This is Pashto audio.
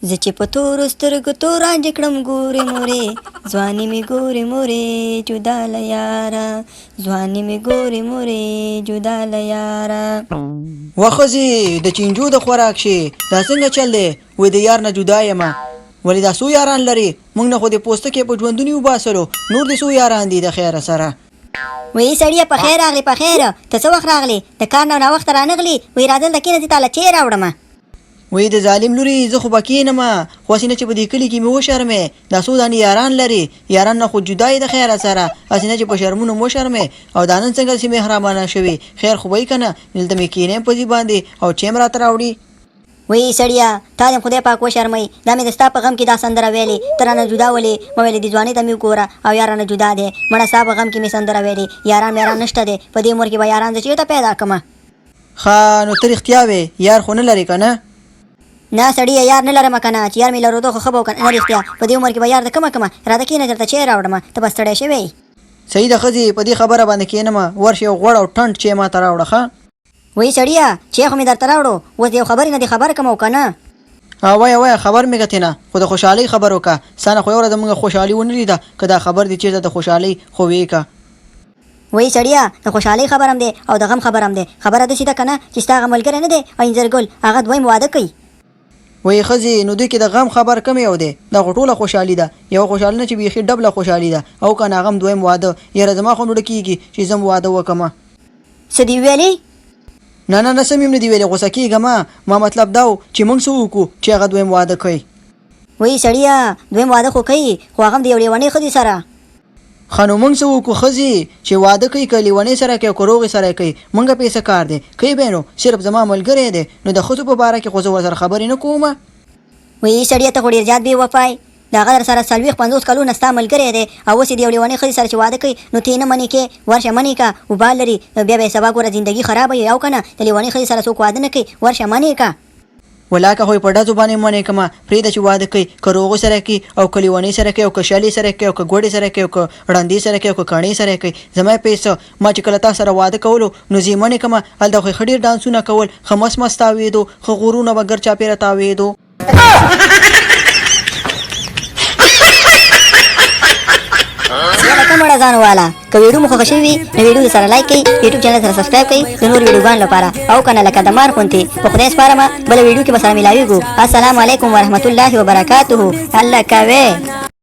زه چې په تورو سترګو تور رانجه کړم ګورې مورې، ځواني مې ګورې مورې جدا له یاره، ځواني مې ګورې مورې جدا له یاره. وه ښځې د چینجو د خوراک شې، دا څنګه چل دی؟ وې د یار نه جدا یمه. ولې دا څو یاران لرې؟ موږ نه خو دې پوستکی په ژوندوني وباسلو، نور دې څو یاران دي د خیره سره؟ وی سړیه په خیر راغلې په خیر، ته څه وخت راغلې؟ د کار نه ناوخته رانغلې؟ وی راځه دلته کینه زه تاله چای راوړم. وی د ظالم لورې زه خو به کینم، خو هسې نه چې په دې کلي کې مې وشرمې، دا څو دانې یاران لرې، یاران نه خو جدا یې د خیره سره، هسې نه چې په شرمونو مو وشرمې، او دا نن څنګه داسې مهربانه شوې، خیر خو به وي کنه، دلته مې کینیم په ځي باندې او چای هم راته راوړي. وی سړیه تا دې هم خدای پاک وشرموي، دا مې د ستا په غم کې دا سندره ویلې، ته رانه جدا ولې، ما ویلې دې ځوانۍ ته مې وګوره او یار رانه جدا دی، مړه ستا په غم کې مې سندره ویلې، یاران میاران نشته دی، په دې عمر کې به یاران زه چیرته پیدا کړم. ښه نو ته رښتیا وې، یار خو نه لرې کنه؟ نه سړیه یار نه لرمه کنه، چې یار مې لرودو خو ښه به و کنه، نه رښتیا په دې عمر کې به یار د کومه کړمه، راته کینه درته چای راوړم، ته به ستړی شوی یې. صحیح ده ښځې، په دې خبره باندې کینم، ورشه یو غوړ او ټنټ چای ماته راوړه ښه؟ وایي سړیه چای خو مې درته راوړو، اوس د یو خبرې نه دې خبر کړم او که نه؟ ها وایه وایه خبر مې که تېنه، خو د خوشحالۍ خبر وکه، ستا نه خو یوه ورځ مونږ خوشحالي ونه لیده، که دا خبر دې چېرته د خوشحالۍ خو ویې که. وایي سړیه د خوشحالۍ خبر هم دی او د غم خبر هم دی، خبره داسې ده که نه چې ستا هغه ملګری نه دی انځر ګل، هغه دویم واده کوي. وایي ښځې نو دوی کې د غم خبر کوم یو دی، دا خو ټوله خوشحالي ده، یوه خوشحالي نه چې بیخي ډبله خوشحالي ده، او که نه هغه هم دویم واده، یاره زما خو هم زړه کېږي چې زه هم واده وکړم. څه دي ویلي؟ نه نه نه څه مې هم نه دي ویلي، غوسه کېږه مه، ما مطلب دا و چې موږ څه وکړو چې هغه دویم واده کوي. وایي سړیه دویم واده خو کوي خو هغه هم د یو لیونۍ ښځې سره. ښه نو موږ څه وکړو، ښځې چې واده کوي که لیونۍ سره کوي او که روغې سره یې کوي موږ پرې څه کار دی، کوي به یې نو، صرف زما ملګری دی نو د ښځو په باره کې خو زه ورسره خبرې نه کوم. وایي سړیه ته خو ډېر زیات بې وفا یې، د هغه درسره 40 50 کلونه ستا ملګری دی او اوس یې د یو لیونۍ ښځې سره چې واده کوي نو ته یې نه منې کې، ورشه منې که، وبال لري نو بیا به یې سبا ګوره زندګي خرابه وي او که نه د لیونۍ ښځې سره څوک واده نه کوي، ورشه منې که. ولاکه خو یې په ډزو باندې منې کمه، پرېږده چې واده کوي، که روغې سره کوي او که لیونۍ سره کوي او که شلې سره کوي او که ګوډې سره کوي او که ړندې سره کوي او که کڼې سره کوي، زما یې پې څه، ما چې کله تا سره واده کولو نو زه یې منې کمه، هلته خو یې ښه ډېر ډانسونه کول، ښه مست مست تاوېدو، ښه غرونه به ګرد چاپېره تاوېدو. یاره کوم وړه ځان والا، که ویډیو مو خوښه شوې وي نو ویډیو سره لایک کړئ، یوټیوب چینل سره سبسکرایب کړئ د نورو ویډیوګانو لپاره، او کنه لکه د مار غوندې په خدای سپارمه، بله ویډیو کې به سره میلاویږو. السلام علیکم ورحمت الله وبرکاته. الله کوي.